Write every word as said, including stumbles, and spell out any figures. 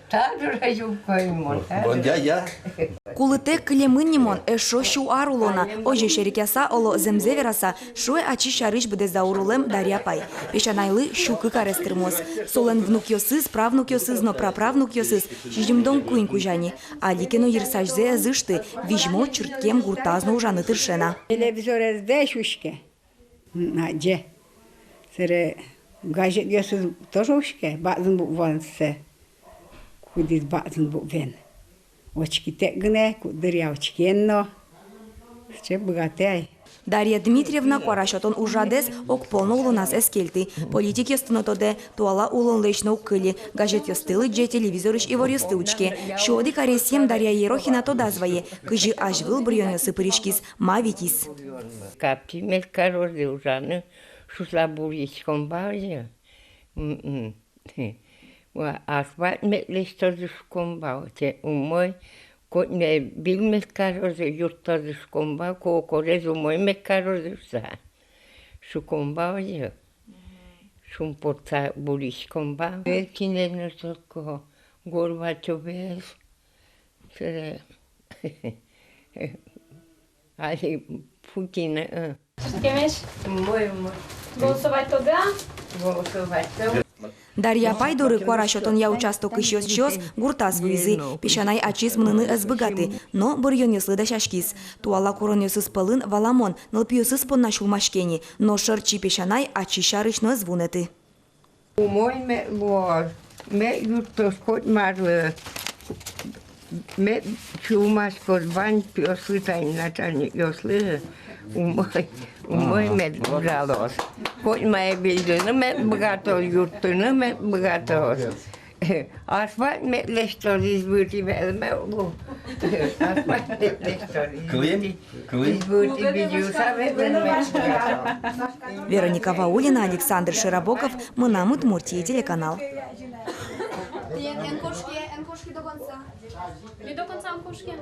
Та дыре юбкой мон, та дыре. Вон, я, я. Кулытэк кылемын ни мон, эшшо сю ар уло на. Озьы серекъяса, оло, зэмзэ вераса, шуэ ачиз сярысь быдэс даур улэм Дарья апай. Песянайлы сю кык арес тырмоз. Солэн внукъёсыз, правнукъёсыз но праправнукъёсыз сизьымдон куинь кузя ни. Али ке но йырсазьзэ ӧз ышты, визьмо, чырткем, гуртаз но ужаны тырше на. Телевизорез весь учке. М, адӟе. Сэре газетъёсыз тоже учке, бадӟым букваен сое. Кудӥз бадӟым букваен. Учкытэк гинэ, куддыръя учкыны но. Сыӵе быгатэ ай. Дарья Дмитриевна куара сётон ужрадэз огпол но улоназ ӧз кельты. Политикъёсты но тодэ, туала улонлэсь но уг кыльы. Газетъёсты лыдӟе, телевизорысь иворъёсты учке. Сю одӥг аресъем Дарья Ерохина тодаз вае, кызьы азьвыл быръёнъёсы пыриськиз, ма витиз. Капчи мед карозы ужаны шуса буръиськом вал озьы. М-м. Ва, асфальт мед лэсьтозы шуиськом вал, те умой, котьме выль мед карозы, юрттозы шуиськом вал, ко-, корез умой мед карозы шуса. Шуиськом вал озьы. Шумпотса буръиськом вал. Элькинэн но соку, Горбачёвез. Сэре али Путин, э. Чырткемесь? Умой, умой. Голосовать тодэ-а? Голосовать тодэ. Дарья апай доры куара сётонъя участокысь ёзчиос гуртаз вуизы. Песянай ачиз мыныны ӧз быгаты, но быръёнъёслы дасяськиз. Туала куронъёсыз пӧлын, валамон, нылпиосыз понна сюлмаське ни, но шӧртчи песянай ачиз сярысь но ӧз вунэты. Умой мед луоз, мед юрттоз котьмарлы, мед сюлмаськоз вань пиослы, тани начальникъёслы. Умой, умой мед ужалоз. Котьмае выльдыны мед быгатоз, юрттыны мед быгатоз. Асфальт мед лэсьтоз, избытӥ ветлэме уг лу. Асфальт мед лэсьтоз, избытӥ. Кылем, кылем. Избытӥ быдӟыса ветлэме уг лу. Вероника Ваулина, Александр Широбоков, «Мынам Удмуртие» телеканал. Эн, эн кошке, эн кошке до конца. Не до конца эн кошке.